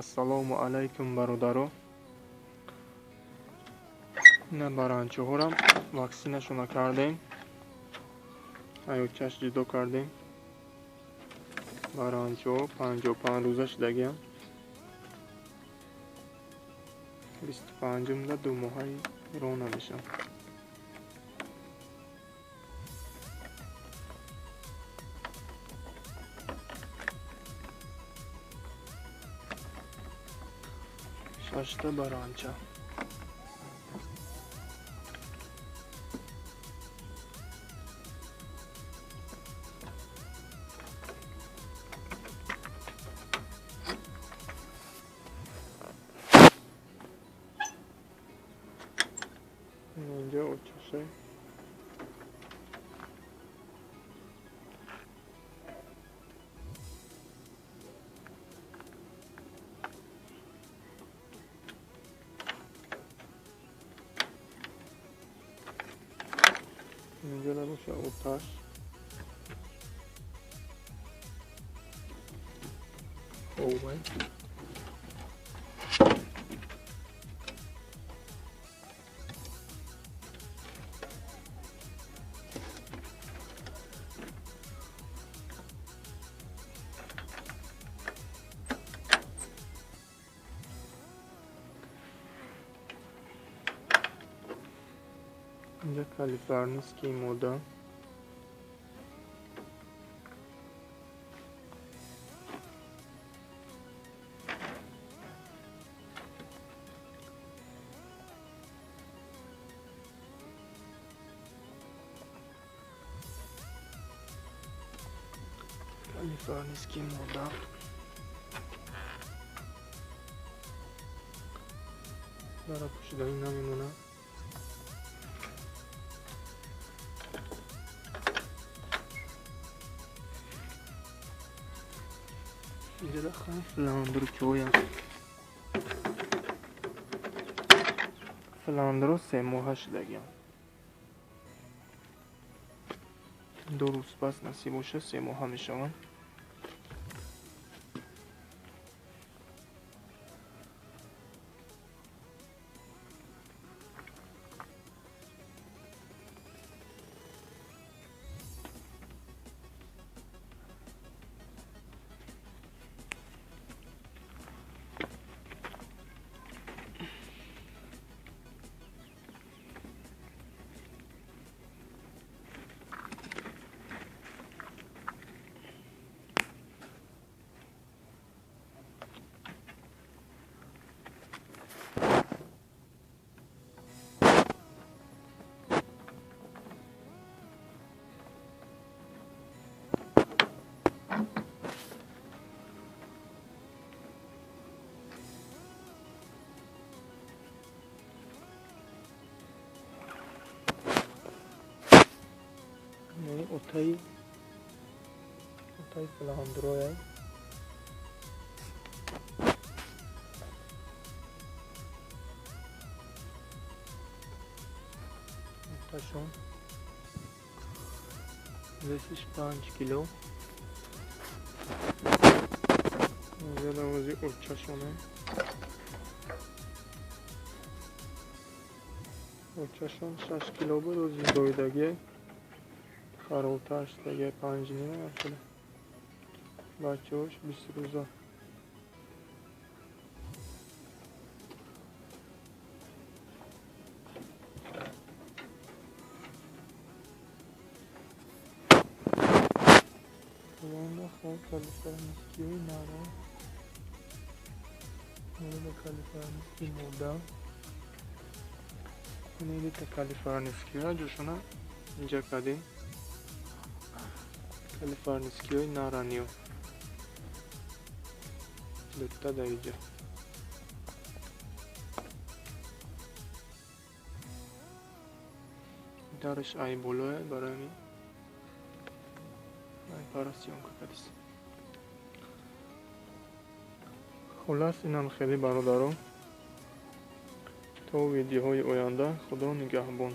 Ассалому алайкум бародаро. Ина баранчаҳорам ваксинашона кардем. Аёчаш ҷудо кардем. Баранчаҳо 55 рӯза шудагиам. 25-умда 2 моҳаи рона мешаванд. Шашта баранча. Инҷо очаше. Инҷо набоша оташ. Овай. Инҷа калифорнийский мода. Калифорнийский мода. Дара пӯшиданӣ намемонад. Инҷа хай фландрчоя. Фландро 3 моҳа шудагиам. 2 рӯз пас насиб боша 3 моҳа мешаванд. Отаи фландроя. Оташон весиш 5 кило. Инҷа давози очашона. Очашон 6 кило буд, ози зоидагие. Харолтар шудаги 5,5 шуда. Бачаҳош 20 рӯза. Хоб калифорнийскиҳои нара. Инда калифорнийский мода. Инда калифорнийскиҳо ҷошона инҷа кардем. Калифорнийскиҳои нараниё. Дута дар инҷа. Дараш ай болое барои ҳамин ай пара съёмка кардист. Хулас инам хеле бародаро. То видеоҳои оянда Худо нигаҳбон.